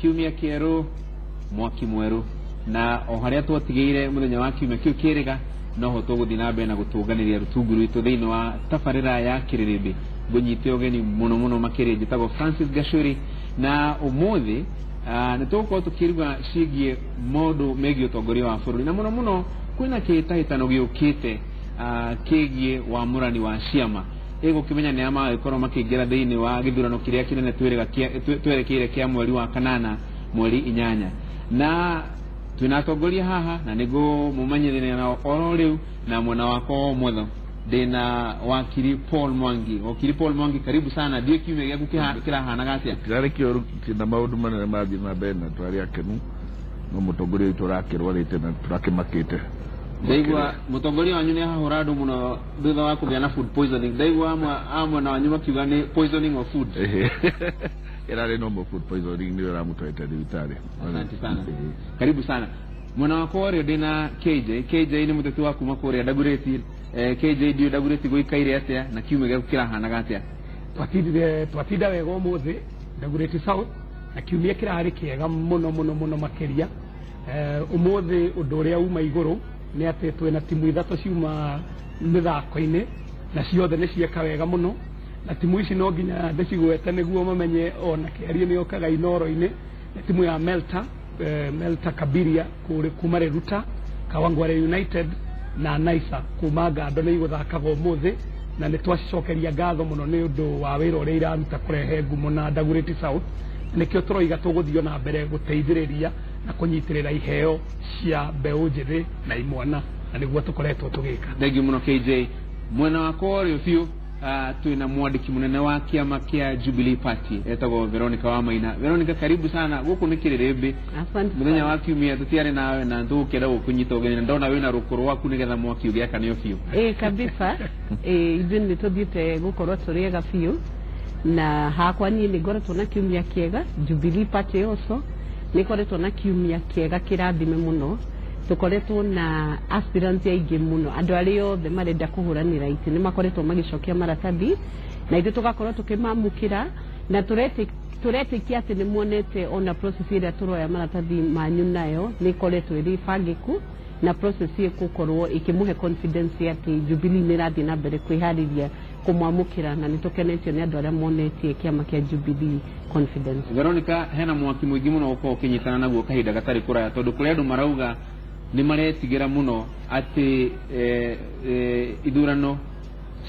Kiumia kĩerũ, mwaki mwerũ, na o harĩa twatigĩire mũthenya wa kiumia kĩu kĩrĩga noho tũgũthiĩ na mbere na gũtũnganĩria rũtungu rwitũ thĩinĩ wa tabarĩra ya Kĩrĩrĩmbĩ. Ngũnyite ũgeni mũno mũno makĩria, njĩtagwo Francis Gachuri, na ũmũthĩ nĩ tũgũkorwo tũkĩruga ciĩgiĩ maũndũ megiĩ ũtongoria wa bũrũri, na mũno mũno kwĩna kĩhĩtahĩtano gĩũkĩte kĩgiĩ wamũrani wa ciama ĩgũkĩmenya nĩ a magagĩkorwo makĩingĩra thĩinĩ wa gĩthurano kĩrĩa kĩnene twerekeire kĩa mweri wa kanana mweri 8. Na twĩna atongoria haha na nĩngũmũmenyithania nao oro rĩu. Na mwena wakwa wa ũmotho ndĩna wakiri Paul Mwangi. Wakiri Paul Mwangi, karibu sana. Ndiĩ kiumia gĩaku kĩrahanaga atĩa? Kĩrarĩ kĩũru, kĩna maũndũ manene mathiĩ na mbere na tũrarĩ akenu, no mũtongoria witũ ũrakĩrwarĩte na tũrakĩmakĩte. Ndaigua mũtongoria wanyu nĩ ahahũra andũ mũno thutha wa kũgĩa na food poisoning. Ndaigua amwe a mwena wanyu makiuga nĩ poisoning of food. Ĩrarĩ normal food poisoning, nĩyo ĩramũtwarĩte thibitarĩ. Asante sana, karibu sana. Mwena wakwa wa ũrĩo ndĩna KJ. KJ nĩ mũteti wa kuma kũrĩa Dagoretti. KJ, ndiũĩ Dagoretti gũikaire atĩa na kiumia gĩaku kĩrahanaga atĩa? Twatindire, twatinda wega ũmũthĩ Dagoretti South, na kiumia kĩrarĩ kĩega mũno mũno mũno makĩria. Ũmũthĩ ũndũ ũrĩa uma igũrũ nĩ atĩ twĩna timu ithatũ ciuma mĩthako-inĩ na ciothe nĩ cieka wega mũno, na timu ici no nginya ndĩcigwete nĩguo mamenye ona kĩario nĩ okaga inoro-inĩ. Nĩ timu ya Melta, Melta Kabiria kuma Riruta, Kawangware United na Naisa kuma Ngando nĩ igũthakaga ũmũthĩ, na nĩ twacicokeria ngatho mũno nĩ ũndũ wa wĩra ũrĩa iraruta kũrehe ngumo na Dagoretti South. Nĩkĩo tũroiga tũgũthiĩ na mbere gũteithĩrĩria na kũnyitĩrĩra iheo cia mbeũ njĩthĩ na imwana, na nĩguo tũkoretwo tũgĩka. Thank you mũno, KJ. Mwena wakwa wa ũrĩo biũ twĩna mwandĩki mũnene wa kĩama kĩa Jubilee Party, etagwo Veronica Wamaina. Veronica, karibu sana gũkũ nĩ Kĩrĩrĩmbĩ. Asante Mũthenya sana. wa kiumia tũtiarĩ nawe na tũgũkĩenda gũkũnyita ũgeni, na ndona wĩna rũkũ rwaku nĩgetha mwaki ũgĩakanio biũ. Ĩ kabisa, ĩ ithuĩ nĩ tũthiĩte gũkorwo tũrĩ ega biũ, na hakwa niĩ nĩ ngoretwo na kiumia kĩega. Jubilee Party also nĩ ĩkoretwo na kiumia kĩega kĩrathime mũno. Tũkoretwo na aspirants aingĩ mũno, andũ arĩa othe marenda kũhũranĩra itĩ nĩ makoretwo magĩcokia maratathi na ithuĩ tũgakorwo tũkĩmamũkĩra, na tũretĩkia atĩ nĩ muonete ona process ĩrĩa tũroya maratathi manyu nayo nĩ ĩkoretwo ĩrĩ bangĩku, na process ĩgũkorwo ĩkĩmũhe confidence atĩ Jubilee nĩ ĩrathiĩ na mbere kwĩharĩria kũmwamũkĩra, na nĩ tũkenetio nĩ andũ arĩa monetie kĩama kĩa Jubilee confidence. Veronica, hena mwaki mũingĩ mũno ũkorwo ũkĩnyitana naguo kahinda gatarĩ kũraya, tondũ kũrĩ andũ marauga nĩ maretigĩra mũno atĩ ithurano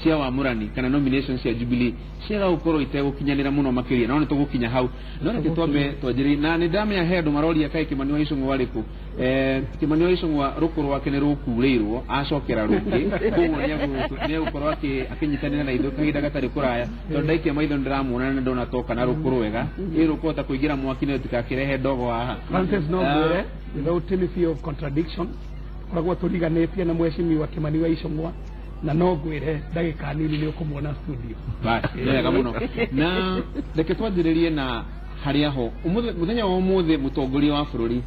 cia wamũrani kana nomination cia Jubilee ciaga gũkorwo itegũkinyanĩra mũno makĩria. No nĩ tũgũkinya hau, no reke twambe twanjĩrĩrie, na nĩ ndamenya he andũ maroria kaĩ Kĩmani wa Icũng'wa arĩkũ. Kĩmani wa Icũng'wa rũkũ rwake nĩ rũkurĩirwo acokera rũngĩ, koguo nĩ egũkorwo akĩnyitanĩra na ithuĩ kahinda gatarĩ kũraya, tondũ ndaikia maitho nĩ ndĩramuona na ndona toka na rũkũ rwega ĩ rũkũhota kũingĩra mwaki nĩ rũtikakĩrehe ndogo haha. Francis, no ngwĩre without any fear of contradiction, tũkoragwo tũriganĩtie na mheshimiwa Kĩmani wa Icũng'wa, na no ngwĩre ndagĩka nini nĩ ũkũmuona studio. Basi, nĩ wega mũno, na reke twanjĩrĩrie na harĩa ho. Mũthenya wa ũmũthĩ mũtongoria wa bũrũri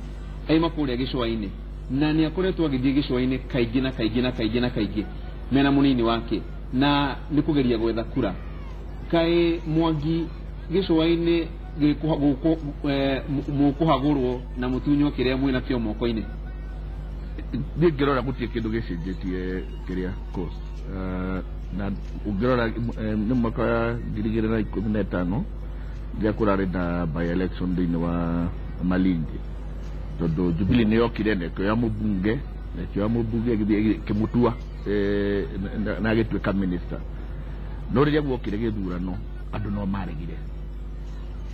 aima kũrĩa gĩcũa-inĩ, na nĩ akoretwo agĩthiĩ gĩcũa-inĩ kaingĩ na kaingĩ na kaingĩ na kaingĩ mena mũnini wake, na nĩ kũgeria gwetha kura. Kaĩ Mwangi gĩcũa-inĩ mũkũhagũrwo na mũtunywo kĩrĩa mwĩnakĩo moko-inĩ? Niĩ ngĩrora gũtirĩ kĩndũ gĩcenjetie kĩrĩa coast. Na ũngĩrora nĩ mwaka wa 2015 rĩrĩa kũrarĩ na by election thĩinĩ wa Malindi, tondũ Jubilee nĩ yokire na ĩkĩoya mũmbunge na ĩkĩoya mũmbunge ĩgĩthiĩ ĩkĩmũtua na agĩtuĩka minister, no rĩrĩa guokire gĩthurano andũ no maregire.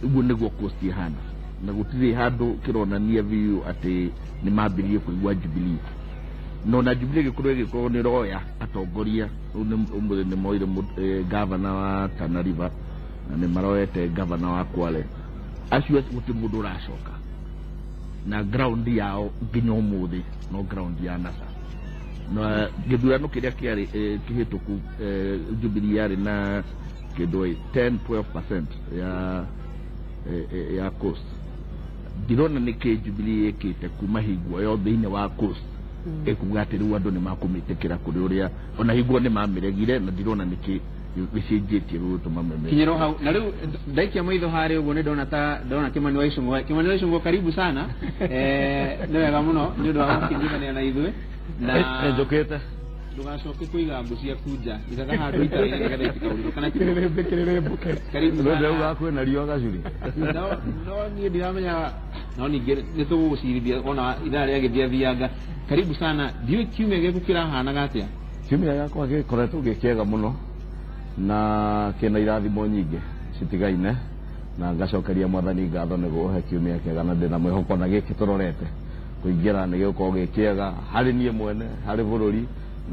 Ũguo nĩguo coast ĩhana, na gũtirĩ handũ kĩronania biũ atĩ nĩ mambĩrĩrie kũigua Jubilee. No na Jubilee ĩgĩkorwo nĩ ĩroya atongoria rĩu, ũmũthĩ nĩ moire gavana wa Tana River na nĩ maroete gavana wa Kwale. Acio gũtirĩ mũndũ ũracoka na ground yao nginya ũmũthĩ, no ground ya NASA. Na gĩthurano kĩrĩa kĩarĩ kĩhĩtũku, Jubilee yarĩ na kĩndũ 10 12% ya coast. Ndirona nĩkĩ Jubilee ĩkĩte kuma hingo ĩyo thĩinĩ wa coast ĩkuga atĩ rĩu andũ nĩ makũmĩtĩkĩra kũrĩ ũrĩa ona hingo nĩ mamĩregire, na ndirona nĩkĩ. Gĩcenjetie gũgũtũma meme Kinyĩrwo hau na rĩu ndaikia maitho harĩa ũguo nĩ ndona ta ndona Kimani wa Ichung'wa. Kimani wa Ichung'wa, karibu sana. Nĩ wega mũno nĩ ũndũ wa gũkĩnyitanĩra na ithuĩ na Njũkĩte. Ndũgacoke kũiga ngũ ciaku nja, igaga handũ itara-inĩ nĩgetha itikaurĩrwo kana Kĩrĩrĩmbĩ kĩrĩrĩmbũke. Karibu sana. Ndĩrauga kwĩna riũa gacuri. No niĩ ndiramenya, no ningĩ nĩ tũgũgũcirithia ona ithaa rĩagĩthiathianga. Karibu sana. Ndiũĩ kiumia gĩaku kĩrahanaga atĩa? Kiumia gĩakwa gĩkoretwo gĩ kĩega mũno na kĩna irathimo nyingĩ citigaine, na ngacokeria Mwathani ngatho nĩ gũhe kiumia kĩega, na ndĩna mwĩhoko na gĩkĩ tũrorete kũingĩra nĩ gĩgũkorwo gĩ kĩega harĩ niĩ mwene, harĩ bũrũri,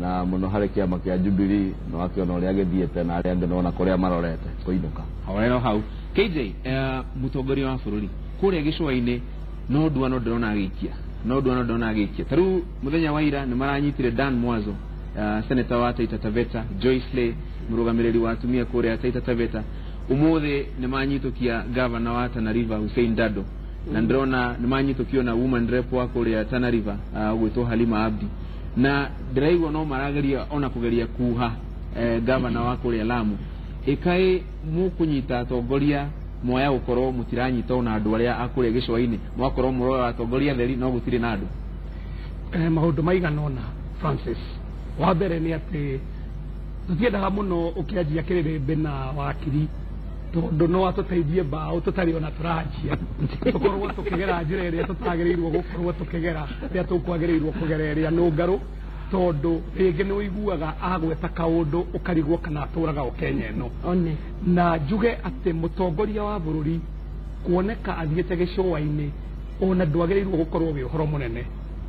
na mũno harĩ kĩama kĩa Jubilee. Na wakĩona ũrĩa gĩthiĩte na arĩa angĩ nona kũrĩa marorete kũinũka. Horero hau. KJ, mũtongoria wa bũrũri kũrĩa gĩcũa-inĩ no nduano ndĩrona agĩikia, no nduano ndĩrona agĩikia. Ta rĩu mũthenya wa ira nĩ maranyitire Dan Mwazo, senator wa Taita Taveta, Joyce Lay, mũrũgamĩrĩri wa atumia kũrĩa Taita Taveta. Ũmũthĩ nĩ manyitũkia gavana wa Tana River, Hussein Dado, na ndĩrona nĩ manyitũkio na woman rep wa kũrĩa Tana River, ũgwĩtwo Halima Abdi, na ndĩraigua no marageria ona kũgeria kuha gavana wa kũrĩa Lamu. Ĩkaĩ mũkũnyita atongoria mwaya gũkorwo mũtiranyita ona andũ arĩa a kũrĩa gĩcũa-inĩ, mũgakorwo mũroya atongoria theri no gũtirĩ na andũ? Maũndũ maigana ũna, Francis. Wa mbere nĩ atĩ tũtiendaga mũno ũkĩanjia kĩrĩrĩmbĩ na wakiri, tondũ no atũteithie mbaũ tũtarĩ ona tũranjia, tũkorwo tũkĩgera njĩra ĩrĩa tũtagĩrĩirwo gũkorwo tũkĩgera, rĩrĩa tũkwagĩrĩirwo kũgera ĩrĩa nũngarũ, tondũ rĩngĩ nĩ ũiguaga agweta kaũndũ ũkarigwo kana atũraga o Kenya ĩno. One. Na njuge atĩ mũtongoria wa bũrũri kuoneka athiĩte gĩcũa-inĩ ona ndwagĩrĩirwo gũkorwo wĩ ũhoro mũnene.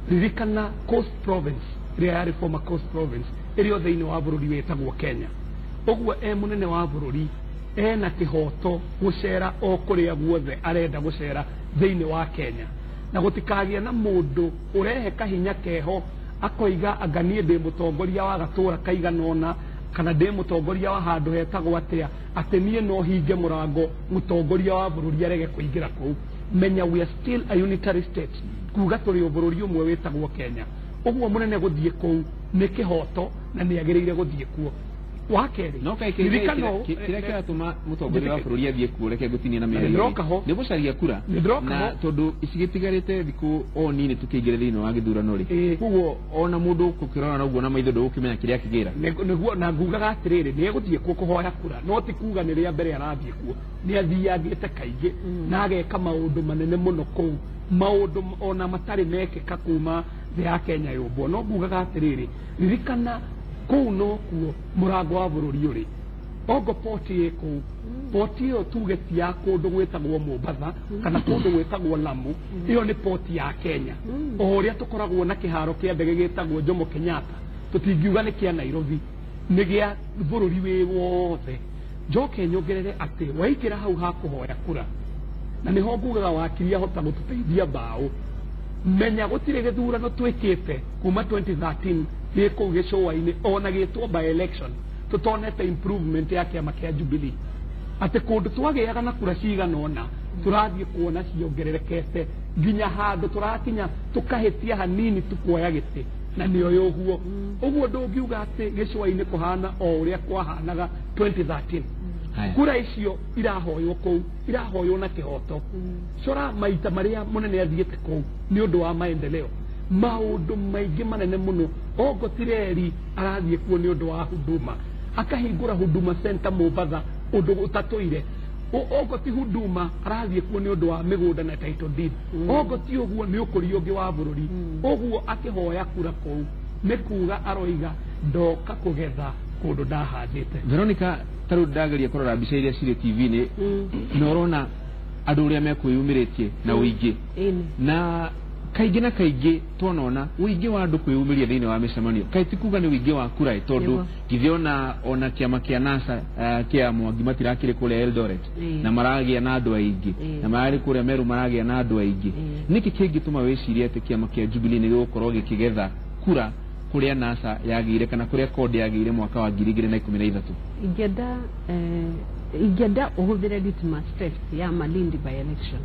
Ririkana Coast Province ĩrĩa yarĩ former Coast Province ĩrĩ o thĩinĩ wa bũrũri wĩtagwo Kenya. Ũguo e mũnene wa bũrũri ena kĩhoto gũcera o kũrĩa guothe arenda gũcera thĩinĩ wa Kenya, na gũtikagĩa na mũndũ ũrehe kahinya keho akoiga anga niĩ ndĩ mũtongoria wa gatũra kaigana ũna kana ndĩ mũtongoria wa handũ hetagwo atĩa, atĩ niĩ no hinge mũrango mũtongoria wa bũrũri arege kũingĩra kũu. Menya we are still a unitary state, kuga tũrĩ o bũrũri ũmwe wĩtagwo Kenya. Ũguo mũnene gũthiĩ kũu nĩ kĩhoto na nĩ agĩrĩire gũthiĩ kuo. Wa kerĩ, No kaĩ ririkana ũũ, kĩrĩa kĩratũma mũtongoria wa bũrũri athiĩ kuo, reke ngũtinie na mĩario. Nĩndĩroka ho. Nĩ gũcaria kura. Nĩndĩroka Na ho. tondũ cigĩtigarĩte thikũ o nini tũkĩingĩre thĩinĩ wa gĩthurano rĩ, koguo ona mũndũ ũkũkĩrora na ũguo na maitho ndũgũkĩmenya kĩrĩa akĩgĩra. Nĩguo na ngugaga atĩrĩrĩ, nĩ egũthiĩ kuo kũhoya kura, no ti kuga nĩ rĩa mbere arathiĩ kuo. Nĩ athiangĩte kaingĩ na ageka maũndũ manene mũno kũu, maũndũ ona matarĩ mekĩka kuma thĩ ya Kenya yũmbwo. No ngugaga atĩrĩrĩ, ririkana kũu nokuo mũrango wa bũrũri ũrĩ. Ongo poti ĩ kũu, poti ĩyo tuge ti ya kũndũ gwĩtagwo Mombatha kana kũndũ gwĩtagwo Lamu, ĩyo nĩ poti ya Kenya. O ũrĩa tũkoragwo na kĩharo kĩa ndege gĩtagwo Jomo Kenyatta, tũtingiuga nĩ kĩa Nairobi, nĩ gĩa bũrũri wĩ wothe. Njoke nyongerere atĩ waingĩra hau ha kũhoya kura, na nĩho ngugaga wakiri ahota gũtũteithia mbaũ, menya gũtirĩ gĩthurano twĩkĩte kuma 2013 gĩ kũu gĩcũa-inĩ ona gĩtwo by election tũtonete improvement ya kĩama kĩa Jubilee, atĩ kũndũ twagĩaga na kura cigana ũna tũrathiĩ kuona ciongererekete nginya handũ tũrakinya tũkahĩtia hanini tukuoya gĩtĩ, na nĩoĩ ũguo. Ũguo ndũngiuga atĩ gĩcũa-inĩ kũhana o ũrĩa kwahanaga 2013. Haya. Kura icio irahoywo kũu irahoywo na kĩhoto. Cora maita marĩa mũnene athiĩte kũu nĩ ũndũ wa maendeleo, maũndũ maingĩ manene mũno. Ongo tireri arathiĩ kuo nĩ ũndũ wa huduma, akahingũra Huduma Center Mombatha, ũndũ ũtatũire. Ongo ti huduma arathiĩ kuo nĩ ũndũ wa mĩgũnda na title deed. Ongo ti ũguo nĩ ũkũria ũngĩ wa bũrũri. Ũguo akĩhoya kura kũu nĩ kuga aroiga ndoka kũgetha kũndũ ndahandĩte. Veronica, ta rĩu ndageria kũrora mbica iria cirĩ TV-inĩ na ũrona andũ ũrĩa mekwĩyumĩrĩtie na ũingĩ, Ĩni. na kaingĩ na kaingĩ twanona ũingĩ wa andũ kwĩyumĩria thĩinĩ wa mĩcemanio kaĩ ti kuga nĩ ũingĩ wa kura ĩ, tondũ Nĩguo. githĩ ona kĩama kĩa NASA, kĩa Mwangi matirakĩrĩ kũrĩa Eldoret na maragĩa na andũ aingĩ, na mararĩ kũrĩa Meru maragĩa na andũ aingĩ. Nĩkĩ kĩngĩtũma wĩcirie atĩ kĩama kĩa Jubilee nĩ gĩgũkorwo gĩkĩgetha kura kũrĩa NASA yagĩire kana kũrĩa CORD yagĩire mwaka wa 2013? Ingĩenda ũhũthĩre litmus test ya Malindi by election,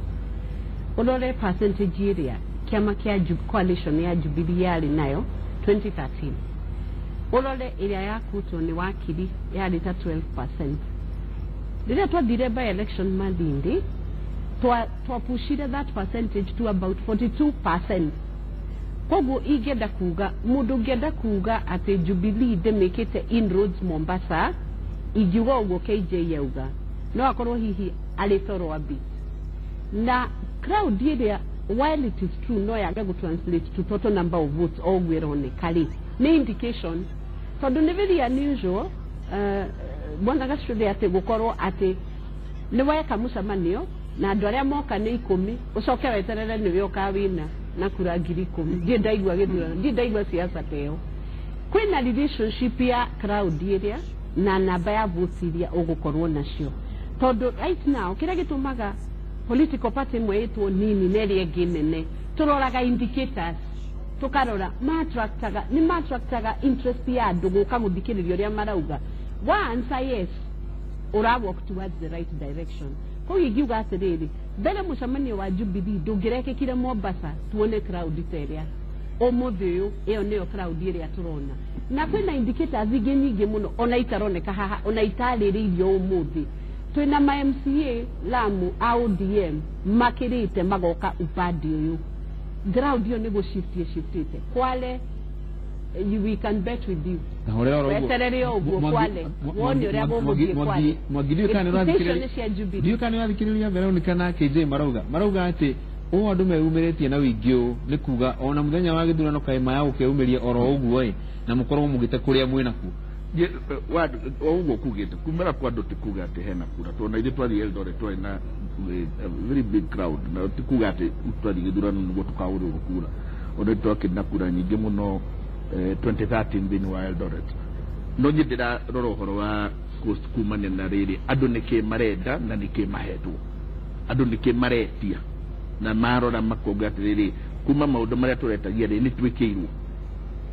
ũrore percentage ĩrĩa kĩama kĩa coalition ya Jubilee yarĩ nayo 2013. Ũrore ĩrĩa yakutwo nĩ wakiri yarĩ ta 12%. Rĩrĩa twathire by election Malindi, twapushire that percentage to about 42%. Koguo ingĩenda kuga, mũndũ ũngĩenda kuga atĩ Jubilee ndĩmĩkĩte inroads Mombasa, ingiuga ũguo KJ auga no akorwo hihi arĩ toro a bit na crowd ĩrĩa. While it is true no yage gũ translate to total number of votes o ũguo ĩroneka rĩ, nĩ indication, tondũ nĩ very unusual, bwana Gacũrĩ, atĩ gũkorwo atĩ nĩ weka mũcemanio na andũ arĩa moka nĩ 10, ũcoke weterere nĩwe ũkawina na kura 10,000. Ndiĩ ndaigua gĩthurano, ndiĩ ndaigua siasa ta ĩyo. Kwĩna relationship ya crowd ĩrĩa na namba ya votes iria ũgũkorwo nacio, tondũ right now kĩrĩa gĩtũmaga political party ĩmwe ĩtwo nini na ĩrĩa ĩngĩ nene, tũroraga indicators, tũkarora maattractaga, nĩ maattractaga interest ya andũ gũka gũthikĩrĩria ũrĩa marauga. Wa answer yes, ũra walk towards the right direction. Koguo ingiuga atĩrĩrĩ, mbere mũcemanio wa Jubilee ndũngĩrekĩkire Mombasa tuone crowd ta ĩrĩa ũmũthĩ ũyũ. Ĩyo nĩyo crowd ĩrĩa tũrona, na kwĩna indicators ingĩ nyingĩ mũno ona itaroneka haha, ona itarĩrĩirio ũmũthĩ. Twĩna ma MCA Lamu a ODM makĩrĩte magoka upande ũyũ, ground ĩyo nĩ gũshiftie shiftĩte Kwale. We can bet with you. Tahũrĩra oro ũguo. Weterere o ũguo Kwale, wone ũrĩa gũgũthiĩ Kwale. Mwangi, ndiũĩ kana nĩ Icio ũrathikĩrĩria. nĩ cia Jubilee. Ndiũĩ kana nĩ ũrathikĩrĩria. Veronica na KJ marauga atĩ ũũ andũ meyumĩrĩtie na wĩingĩ ũũ nĩ kuga ona mũthenya wa gĩthurano kaĩ maya gũkĩumĩria oro ũguo ĩ, na mũkorwo mũgĩte kũrĩa mwĩnakuo. O ũguo kugĩte kumĩra kwa andũ ti kuga atĩ hena kura, tondũ na ithuĩ twathiĩ Eldoret twarĩ na a very big crowd, na ti kuga atĩ twathiĩ gĩthurano nĩguo tũkahũrĩrwo kura. Ona twakĩrĩ na kura nyingĩ mũno 2013 thĩinĩ wa Eldoret. No niĩ ndĩrarora ũhoro wa Coast kumania na rĩrĩ, andũ nĩkĩ marenda na nĩkĩ mahetwo, andũ nĩkĩ maretia, na marora makonga atĩrĩrĩ, kuma maũndũ marĩa tũretagia rĩ, nĩ twĩkĩirwo.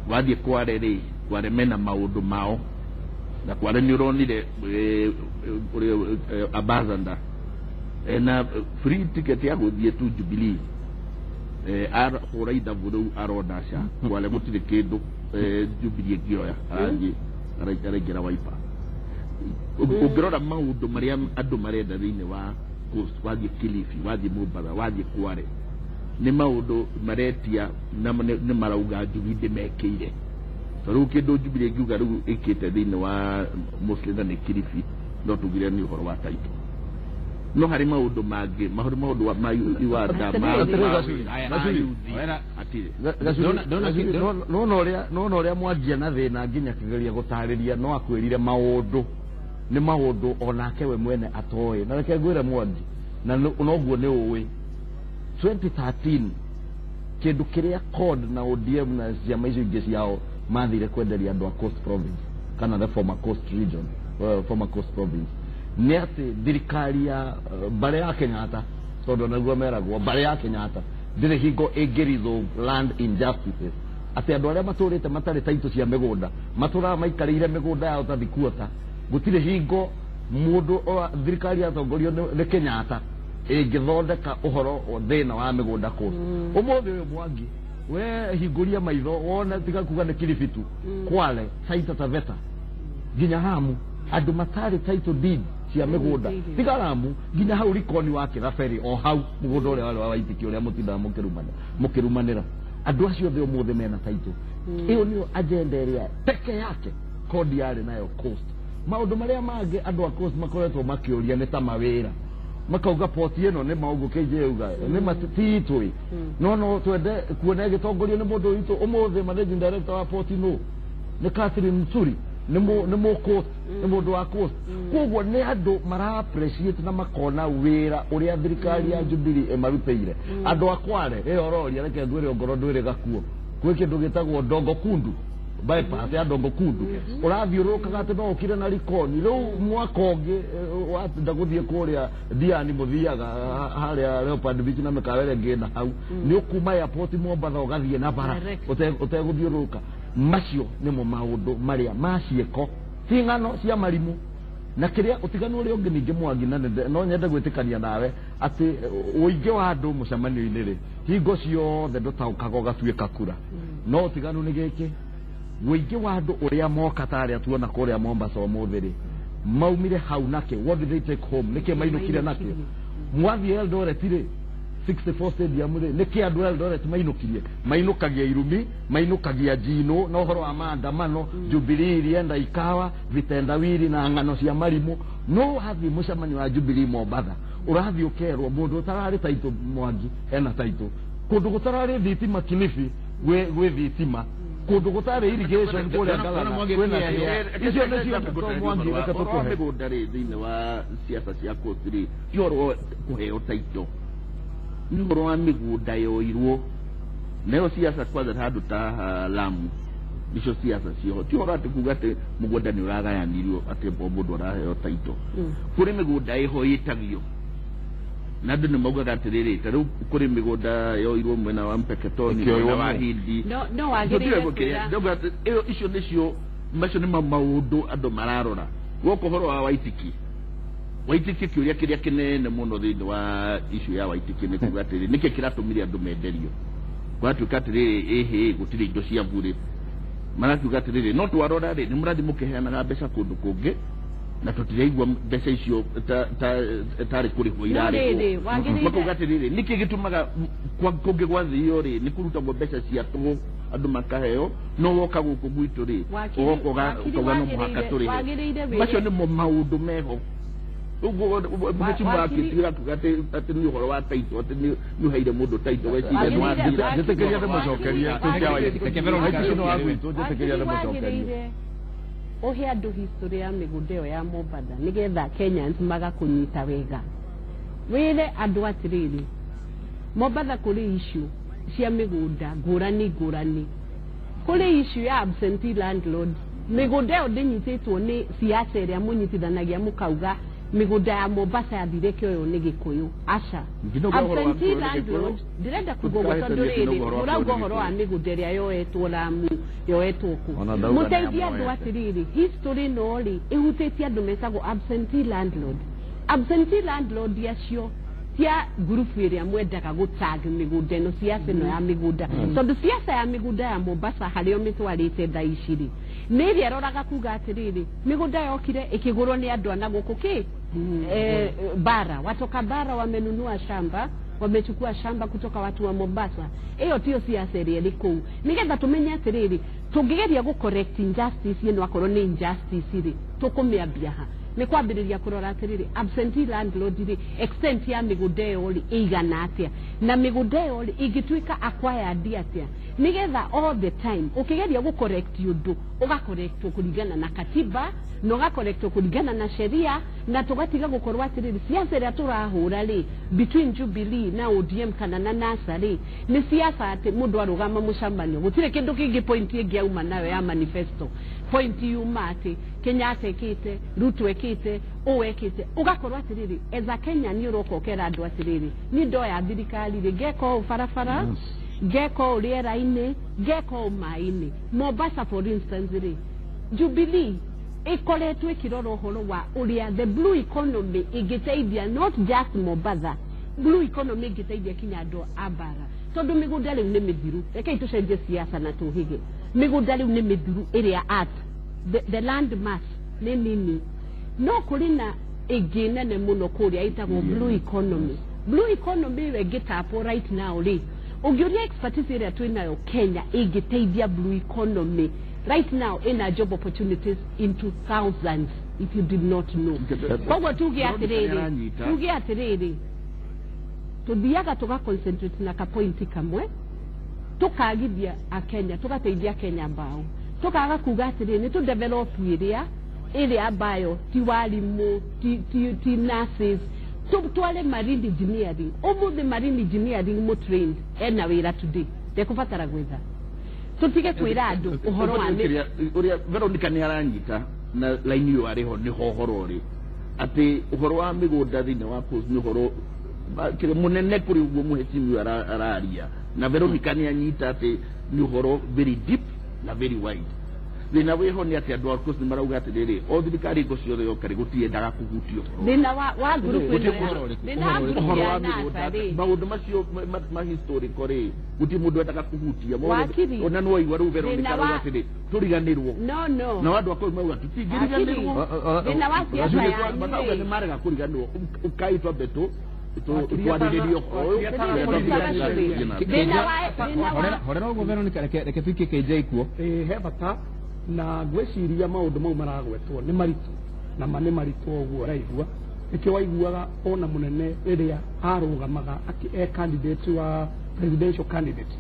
Wathiĩ Kware rĩ, Kware mena maũndũ mao, na Kware nĩ ũronire ũrĩa ambassador ena free ticket ya gũthiĩ tu Jubilee, ahũra ithabu rĩu arona ca Kware gũtirĩ kĩndũ Jubilee ĩngĩoya, arathiĩ araingĩra Wiper. Ũngĩrora maũndũ marĩa andũ marenda thĩinĩ wa Coast, wathiĩ Kilifi, wathiĩ Mombasa, wathiĩ Kware, nĩ maũndũ maretia na nĩ marauga Jubilee ndĩmekĩire. To rĩu kĩndũ Jubilee ĩngiuga rĩu ĩkĩte thĩinĩ wa mostly na nĩ Kilifi, no tugire nĩ ũhoro wa title, no harĩ maũndũ mangĩ, maũndũ ma iwanda ma Atĩrĩrĩ. ma Gacuri. youth Wera. hatirĩ. Nona ũrĩa mwangia na thĩna nginya akĩgeria gũtarĩria, no akwĩrire maũndũ nĩ maũndũ onake we mwene atoĩ. Na reke ngwĩre Mwangi, na noguo nĩ ũĩ 2013 kĩndũ kĩrĩa CORD na ODM na ciama icio ingĩ ciao mathire kwenderia andũ a Coast Province kana the former Coast region, former Coast Province, nĩ atĩ thirikari ya mbarĩ ya Kenyatta, tondũ naguo meragwo mbarĩ ya Kenyatta ndĩrĩ hingo ĩngĩ resolve land injustices, atĩ andũ arĩa matũrĩte matarĩ taitũ cia mĩgũnda matũraga maikarĩire mĩgũnda yao ta thikuota, gũtirĩ hingo mũndũ thirikari yatongorio nĩ Kenyatta ĩngĩthondeka ũhoro wa thĩna wa mĩgũnda Coast. Ũmũthĩ ũyũ, Mwangi, we hingũria maitho wone, tiga kuga nĩ Kilifi tu, Kwale, Taita Taveta, nginya Hamu, andũ matarĩ title deed cia mĩgũnda, tiga Ramu, nginya hau Likoni wa Kĩraberi, o hau mũgũnda ũrĩa warĩ wa Waitĩki ũrĩa mũtindaga mũkĩrumanĩra, andũ acio othe ũmũthĩ mena title. Ĩyo nĩyo agenda ĩrĩa peke yake CORD yarĩ nayo Coast. Maũndũ marĩa mangĩ andũ a Coast makoretwo makĩũria nĩ ta mawĩra, makauga poti ĩno nĩ maũguo KJ auga nĩ ti itũ, no twende kuona ĩgĩtongorio nĩ mũndũ witũ. Ũmũthĩ managing director wa poti no nĩ Catherine Muturi, nĩ mũ Coast, nĩ mũndũ wa Coast. Koguo nĩ andũ mara appreciate na makona wĩra ũrĩa thirikari ya Jubilee ĩmarutĩire. Andũ a Kware ĩyo ũroria, reke ngwĩre, ongorwo ndwĩrĩ gakuo gwĩ kĩndũ gĩtagwo Dongo Kundu bypass ya Dongo Kundu ũrathiũrũrũkaga atĩ no ũkire na Likoni. Rĩu mwaka ũngĩ wenda gũthiĩ kũrĩa Diani, mũthiaga harĩa Leopard Beach na mĩkawa ĩrĩa ĩngĩ na hau, nĩ ũkuma airport Mombatha ũgathiĩ na bara Direct. ũtegũthiũrũrũka. Macio nĩmo maũndũ marĩa ma ciĩko, ti ng'ano cia marimũ. Na kĩrĩa ũtiganu ũrĩa ũngĩ ningĩ, Mwangi, na no nyende gwĩtĩkania nawe atĩ ũingĩ wa andũ mũcemanio-inĩ rĩ, hingo ciothe ndũtaũkaga ũgatuĩka kura, no ũtiganu nĩ gĩkĩ. Mũingĩ wa andũ ũrĩa moka ta arĩa tuona kũrĩa Mombasa ũmũthĩ rĩ, maumire hau nakĩ? What did they take home? Nĩkĩ mainũkire nakĩo? Mwathiĩ Eldoret rĩ, 64 Stadium rĩ, nĩkĩ andũ a Eldoret mainũkirie? Mainũkagia irumi, mainũkagia njino na ũhoro wa maandamano. Jubilee ilienda ikawa vitendawili na ng'ano cia marimũ. No wathiĩ mũcemanio wa Jubilee Mombatha, ũrathiĩ ũkerwo mũndũ ũtararĩ taitũ Mwangi ena taitũ, kũndũ gũtararĩ thitima Kilifi gwĩ thitima, kũndũ gũtarĩ irrigation kũrĩa Ngalana kwĩna kĩo. Icio nĩcio ndeto, Mwangi, reke Ũhoro wa tũkũhe. Mĩgũnda rĩ, thĩinĩ wa siasa cia Coast rĩ, ti ũhoro wa kũheo taito, nĩ ũhoro wa mĩgũnda yoirwo. Nayo siasa kwanza handũ ta haha Lamu nicio siasa cioho. Ti ũhoro atĩ kuga atĩ mũgũnda nĩ ũragayanirio atĩ o mũndũ araheo taito. Kũrĩ mĩgũnda ĩho ĩtagio na andũ nĩ maugaga atĩrĩrĩ, ta rĩu kũrĩ mĩgũnda yoirwo mwena wa Mpeketoni, Ĩkĩoywo mwena wa nũ? Hindi. No wagĩrĩire kwĩra. Ndauga atĩ ĩyo icio nĩcio, macio nĩmo maũndũ andũ mararora. Woka ũhoro wa Waitiki, Waitiki, kĩũria kĩrĩa kĩnene mũno thĩinĩ wa issue ya Waitiki nĩ kuga atĩrĩ, nĩkĩ kĩratũmire andũ menderio? Kũratuĩka atĩrĩrĩ, ĩhĩ, gũtirĩ indo cia burĩ. Maratuga atĩrĩrĩ, no twarora rĩ, nĩ mũrathiĩ mũkĩheanaga mbeca kũndũ kũngĩ na tũtiraigua mbeca icio tarĩ kũrĩhwo No irarĩhwo. rĩrĩ, wagĩrĩire Makauga atĩrĩrĩ, nĩkĩ gĩtũmaga kũngĩ gwathio rĩ nĩ kũrutagwo mbeca cia tũhũ andũ makaheo, no woka gũkũ gwitũ rĩ, ũgoka ũkauga no mũhaka tũrĩhe? Wagĩrĩire wĩre Macio nĩmo maũndũ meho. Ũguo mheshimiwa akĩtiga kuga atĩ nĩ ũhoro wa taito, atĩ nĩ ũheire mũndũ taito weciria nĩ wathira. Njĩtĩkĩria ndĩmũcokerie. Reke Veronica Waitiki nĩ wa acokie. gwitũ, njĩtĩkĩria ndĩmũcokerie. Wagĩrĩire ũhe andũ history ya mĩgũnda ĩyo ya Mombatha nĩgetha Kenyans magakũnyita wega. Wĩre andũ atĩrĩrĩ, Mombatha kũrĩ issue cia mĩgũnda ngũrani ngũrani, kũrĩ issue ya absentee landlord. Mĩgũnda ĩyo ndĩnyitĩtwo nĩ siasa ĩrĩa mũnyitithanagia mũkauga mĩgũnda ya Mombasa yathire kĩoywo nĩ Gĩkũyũ. Aca. Ndinauga ũhoro wa Absentee kĩoywo nĩ landlord, Gĩkũyũ. ndĩrenda kuga ũguo tondũ Tũtikahĩtanie, rĩrĩ ndinauga ũhoro wa mũrauga kĩoywo nĩ ũhoro wa Gĩkũyũ. mĩgũnda ĩrĩa yoetwo Lamu, yoetwo kũ. Ona ndauga nĩ Mũteithie andũ amoete. atĩrĩrĩ, history ĩno rĩ ĩhutĩtie andũ metagwo absentee landlord. Absentee landlord acio tia ngurubu ĩrĩa mwendaga gũtag mĩgũnda ĩno, siasa ĩno ya mĩgũnda, tondũ siasa ya mĩgũnda ya Mombasa harĩa ũmĩtwarĩte thaa ici rĩ, nĩ ĩrĩa ĩroraga kuga atĩrĩrĩ, mĩgũnda yokire ĩkĩgũrwo nĩ andũ ana gũkũ kĩ bara, watoka bara wamenunua shamba, wamechukua shamba kutoka watu wa Mombasa. Ĩyo tiyo siasa ĩrĩa ĩrĩ kũu. Nĩgetha tũmenye atĩrĩrĩ, tũngĩgeria gũ correct injustice ĩno, akorwo nĩ injustice rĩ, tũkũmĩambia ha? Nĩ kwambĩrĩria kũrora atĩrĩrĩ, absentee landlord rĩ, extent ya mĩgũnda ĩyo rĩ ĩigana atĩa, na mĩgũnda ĩyo rĩ ĩngĩtuĩka acquired atĩa, nĩgetha all the time ũkĩgeria gũ correct ũndũ, ũgacorrectwo kũringana na katiba na ũgacorrectwo kũringana na sheria, na tũgatiga gũkorwo atĩrĩrĩ, siasa ĩrĩa tũrahũra rĩ between Jubilee na ODM kana na NASA rĩ, nĩ siasa atĩ mũndũ arũgama mũcemanio gũtirĩ kĩndũ kĩngĩ, point ĩngĩ auma nayo ya manifesto, point yuma atĩ Kenyatta ĩkĩte, Ruto ĩkĩte, ũũ ĩkĩte. Ũgakorwo atĩrĩrĩ, as a Kenya nĩ ũroka ũkera andũ atĩrĩrĩ, niĩ ndoya thirikari rĩ, ngeka ũũ barabara, ngeka ũũ rĩera-inĩ, ngeka ũũ maĩ-inĩ. Mombasa, for instance rĩ, Jubilee ĩkoretwo ĩkĩrora ũhoro wa ũrĩa the blue economy ĩngĩteithia not just Mombasa, blue economy ĩngĩteithia kinya andũ a bara, tondũ mĩgũnda rĩu nĩ mĩthiru. Rekei tũcenjie siasa na tũhĩge. Mĩgũnda rĩu nĩ mĩthiru ĩrĩa art the land mass nĩ nini, no kũrĩ na ĩngĩ nene mũno kũrĩa ĩtagwo blue economy. Blue economy ĩyo ĩngĩtapwo right now rĩ, ũngĩũria expertise ĩrĩa twĩnayo Kenya ĩngĩteithia blue economy right now ĩna job opportunities into thousands, if you did not know. Koguo tuge atĩrĩrĩ, Nĩaranyita. tuge atĩrĩrĩ, tuthiaga tuga concentrate na kapointi kamwe, tukagithia akenya, tugateithia Kenya mbao, tukaga kuga atĩrĩrĩ, nĩ tũ develop ĩrĩa ĩrĩa ambayo ti warimu, ti nurses, tware marine engineering. Ũmũthĩ marine engineering mũ trained ena wĩra today, ndekũbatara gwetha. Tũtige kwĩra andũ ũhoro wa Ũrĩa Veronica nĩ aranyita na laini ĩyo arĩho nĩho ũhoro ũrĩ, atĩ ũhoro wa mĩgũnda thĩinĩ wa Coast nĩ ũhoro kĩrĩa mũnene kũrĩ ũguo mũhecimiwa araria. Na Veronica nĩ anyita atĩ nĩ ũhoro very deep na very wide. Thĩna wĩho nĩ atĩ andũ a Coast nĩ marauga atĩrĩrĩ, o thirikari hingo ciothe yoka rĩ, gũtiendaga kũhutio ũhoro. Thĩna wa ngurubu Gũtirĩ ĩno ũhoro ũrĩkũ? thĩna wa ngurubu Ũhoro ya wa NASA mĩgũnda, rĩ, maũndũ macio ma historical rĩ, gũtirĩ mũndũ wendaga kũhutia. Wakiri. Ona nĩ waigua rĩu Veronica Thĩna arauga atĩrĩ, tũriganĩrwo. No, no. Nao andũ a kũu mauga tũtingĩriganĩrwo. Thĩna wa siasa yanyu Makauga rĩ. nĩ marega kũriganĩrwo, ũkai twambe Wakiri twarĩrĩrie ũhoro ũyũ. Thĩna wa thĩna wa Horera ũguo Veronica, reke tuikie KJ kuo. Ĩĩ, he bata na ngwĩciria maũndũ mau maragwetwo nĩ maritũ, na ma nĩ maritũ ũguo ũraigua. Nĩkĩo waiguaga ona mũnene rĩrĩa arũgamaga e candidate wa presidential candidate,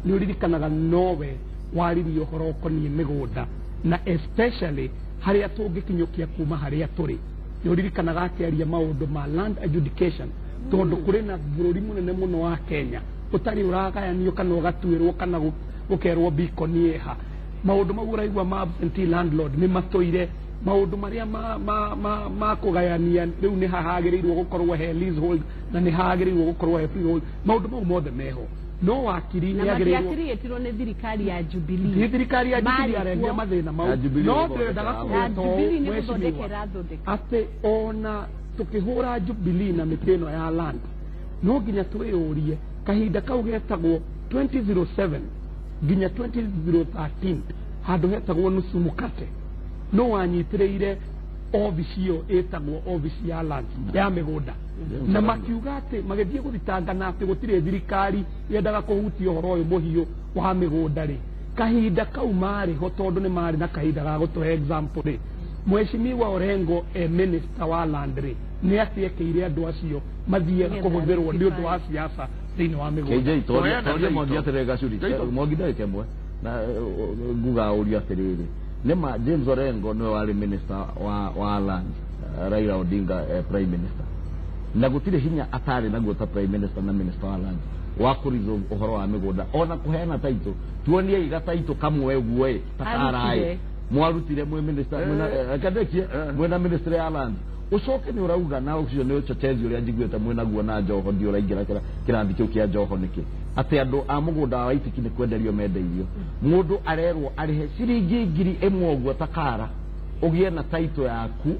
nĩ ũririkanaga nowe waririe ũhoro ũkoniĩ mĩgũnda, na especially harĩa tũngĩkinyũkia kuma harĩa tũrĩ. Nĩ ũririkanaga akĩaria maũndũ ma land adjudication, tondũ kũrĩ na bũrũri mũnene mũno wa Kenya ũtarĩ ũragayanio kana ũgatuĩrwo kana gũkerwo beacon ĩha. Maũndũ mau ũraigua ma absentee landlord nĩ matũire maũndũ marĩa ma kũgayania. Rĩu nĩ hahagĩrĩirwo gũkorwo he leasehold na nĩ hagĩrĩirwo gũkorwo he freehold. Maũndũ mau mothe meho, no wakiri na nĩ agĩrĩirwo matiakiriĩtirwo nĩ thirikari ya Jubilee. Ti thirikari ya Jubilee Marĩ arehire kuo. mathĩna mau. Ya Jubilee No nĩ ndĩrendaga gũthondeka. kũgweta Ya Jubilee ũũ, nĩ mheshimiwa, gũthondeka ĩrathondeka. atĩ ona tũkĩhũra Jubilee na mĩtĩ ĩno ya land, no nginya twĩyũrie kahinda kau getagwo 2007 nginya 2013, handũ hetagwo nusu mukate, no wanyitĩrĩire obici ĩyo ĩtagwo obici ya land ya mĩgũnda, na makiuga atĩ magĩthiĩ gũthitangana atĩ gũtirĩ thirikari yendaga kũhutia ũhoro ũyũ mũhiũ wa mĩgũnda rĩ. Kahinda kau marĩ ho, tondũ nĩ marĩ na kahinda ga gũtũhe example rĩ, Mheshimiwa Orengo e minister wa land rĩ, nĩ atĩ ekĩire andũ acio mathiaga Nĩgetha kũhũthĩrwo nĩ ũndũ wa siasa thĩinĩ wa mĩgũnda. KJ, Toyana toria Mwangi Taito. atĩrĩrĩ, gacuri. Taito. Mwangi, ndagĩka ĩmwe na nguga ũrio atĩrĩrĩ, nĩma James Orengo nĩwe warĩ minister wa land, Raila Odinga prime minister, na gũtirĩ hinya atarĩ naguo ta prime minister na minister wa land wa kũresolve ũhoro wa mĩgũnda ona kũheana taito. Tuonie iga taito kamwe ũguo ĩ ta karaĩ Arutire. Mwarutire mwĩ minister mwĩna kandekie mwĩna ministry ya land. Ũcoke nĩ ũrauga na ũcio nĩ ũchochezi ũrĩa njiguĩte mwĩnaguo na Joho, ndi ũraingĩra kĩrathi kĩu kĩa Joho nĩkĩ, atĩ andũ a mũgũnda wa Waitiki nĩ kwenderio mendeirio. Mũndũ arerwo arĩhe ciringi 1000 ũguo ta kara ũgĩe na taito yaku,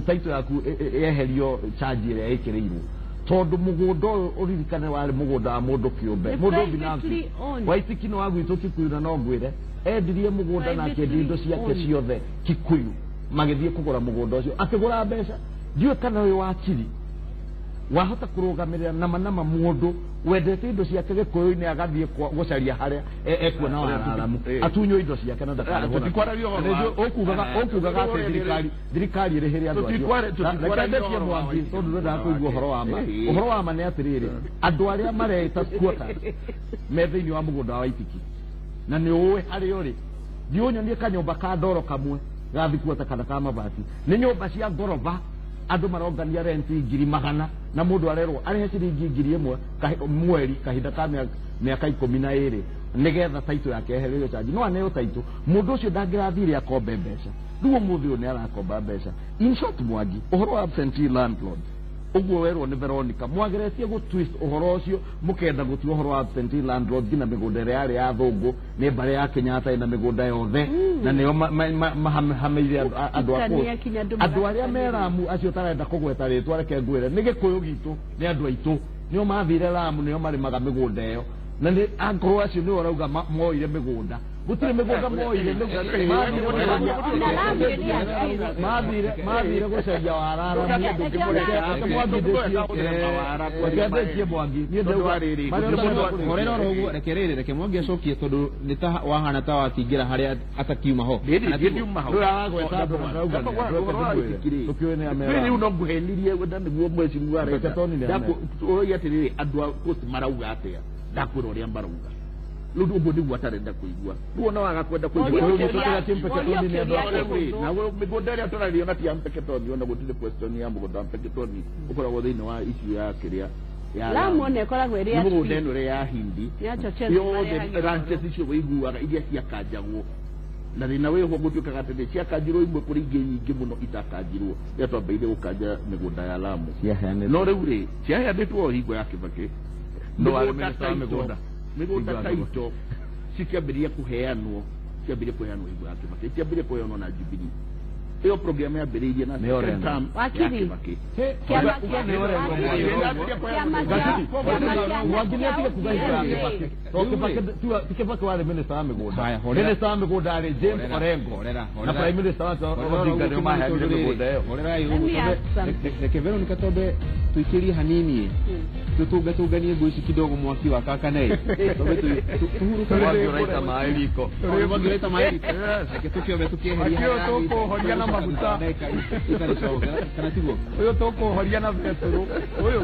taito yaku yeherio charge ĩrĩa ĩkĩrĩirwo, tondũ mũgũnda ũyũ ũririkane warĩ mũgũnda wa mũndũ kĩũmbe, Nĩ mũndũ privately binafsi. owned. Waitiki nĩ wa gwitũ Kikuyu, na no ngwĩre endirie mũgũnda na akĩendia indo ciake Privately ciothe Kikuyu, magĩthiĩ kũgũra mũgũnda ũcio akĩgũra mbeca. Ndiũĩ kana ũyũ wakiri wahota kũrũgamĩrĩra nama nama mũndũ wendete indo ciake Gĩkũyũ-inĩ agathiĩ gũcaria harĩa ekuona wararamu atunywo indo ciake na ndakarĩhwo. Tũtikwararia ũhoro wa- Ũkugaga atĩ thirikari ĩrĩhĩre andũ acio. Tũtikwararia Reke ndekie ũhoro wa Mwangi, Waititi. tondũ ndĩrendaga kũigua ũhoro wa ma. Ũhoro wa ma nĩ atĩrĩrĩ, andũ arĩa mareita squatters me thĩinĩ wa mũgũnda wa Waitiki, na nĩ ũĩ harĩa ũrĩ, thiĩ ũnyonie kanyũmba ka ndoro kamwe ga thikuota kana ka mabati. Nĩ nyũmba cia ngoroba, andũ marongania renti 100,000, na mũndũ arerwo arĩhe ciringi 1000 mweri kahinda ka mĩaka 12 nĩgetha taitũ yake ehererio charge. No aneo taitũ, mũndũ ũcio ndangĩrathire akombe mbeca. Rĩu ũmũthĩ ũyũ nĩ arakomba mbeca. In short, Mwangi, ũhoro wa absentee landlord ũguo werwo nĩ Veronica, mwageretie gũ twist ũhoro ũcio, mũkenda gũtua ũhoro wa absentee landlord nginya mĩgũnda ĩrĩa yarĩ ya thũngũ nĩ mbarĩ ya Kenyatta ĩna mĩgũnda yothe, na nĩo mahameire andũ a Mũgatukania kũu. kinya andũ Andũ arĩa me magatukania. Ramu acio ũtarenda kũgweta rĩtwa, reke ngwĩre nĩ Gĩkũyũ gitũ, nĩ andũ aitũ, nĩo mathire Ramu, nĩo marĩmaga mĩgũnda ĩyo, na nĩ akorwo acio nĩo ũrauga moire mĩgũnda, gũtirĩ mĩgũnda moire. Ona Lamu nĩ ya Mathire gũcaria warara. Reke ndĩkie, Mwangi, niĩ ndauga marĩa ũtarenda kũrĩkia. Horera oro ũguo, reke rĩrĩ, reke Mwangi acokie, tondũ nĩ ta wahana ta watingĩra harĩa atakiuma ho. Rĩrĩ ndiuma hau. Rĩu aragweta andũ na ndauga nĩ andũ, reke ndĩmwĩre. Tũkĩũĩ nĩ amera. Rĩu no ngũhenirie na nĩguo mheshimiwa arenda. Mpeketoni nĩ amera. Ũroiga atĩrĩrĩ, andũ a Coast marauga atĩa? Ndakwĩra ũrĩa marauga. Rĩu ũguo nĩguo atarenda kũigua. Rĩu ona waga kwenda kũigua. Ũrio Rĩu kĩũria- tũkĩra ti Mpeketoni ũrio nĩ andũ kĩũria a kĩhũthũ. Na mĩgũnda ĩrĩa tũraria ona ti ya Mpeketoni, ona gũtirĩ question ya mũgũnda wa Mpeketoni ũkoragwo thĩinĩ wa issue ya kĩrĩa ya Lamu ona ĩkoragwo ĩrĩ nĩ ya mũgũnda street. ĩno ĩrĩa ya Hindi Nĩ achochezi yothe marehagĩra ranches icio wĩiguaga iria ciakanjagwo, na thĩna wĩho gũtuĩkaga atĩ ciakanjirwo imwe, kũrĩ ingĩ nyingĩ mũno itakanjirwo rĩrĩa twambĩrĩirie gũkanja mĩgũnda ya Lamu. Ciaheanĩtwo. No rĩu rĩ, ciaheanĩtwo o hingo ya Kĩbakĩ. No warĩ Mĩgũnda minister wa taito- mĩgũnda. Mĩgũnda Hingo ya taito cikĩambĩrĩria kũheanwo. Ciambĩrĩrie kũheanwo hingo ya Kibaki, itiambĩrĩrie kũheanwo na Jubilee. Ĩyo program yambĩrĩirie na Nĩ second Orengo. term ya Wakiri. Kibaki. Kĩama Uga kĩa nĩ Orengo, Wakiri. Kĩama kĩa Mwangi nĩ atige kuga hingo ya ODM. Kibaki. To Kibaki ti Kibaki warĩ minister wa mĩgũnda. Haya, horera. Minister wa mĩgũnda arĩ James Horera, Orengo. horera, Na horera. prime minister wake Odinga nĩo maheanire mĩgũnda ĩyo. Let me ask something. Reke Veronica twambe tuikirie hanini, tutungatunganie ngũ ici kidogo mwaki wa kakane, twambe tuhuruke. Mwangi ũraita maĩ riko. Mwaki ũraita maĩ riko. Reke tũkĩombe tũkĩeheria Mwaki ũyũ harĩa tũkũũhoria na maguta. Itarĩ cogo, kana tiguo? Ũyũ tũkũũhoria na betũrũ ũyũ.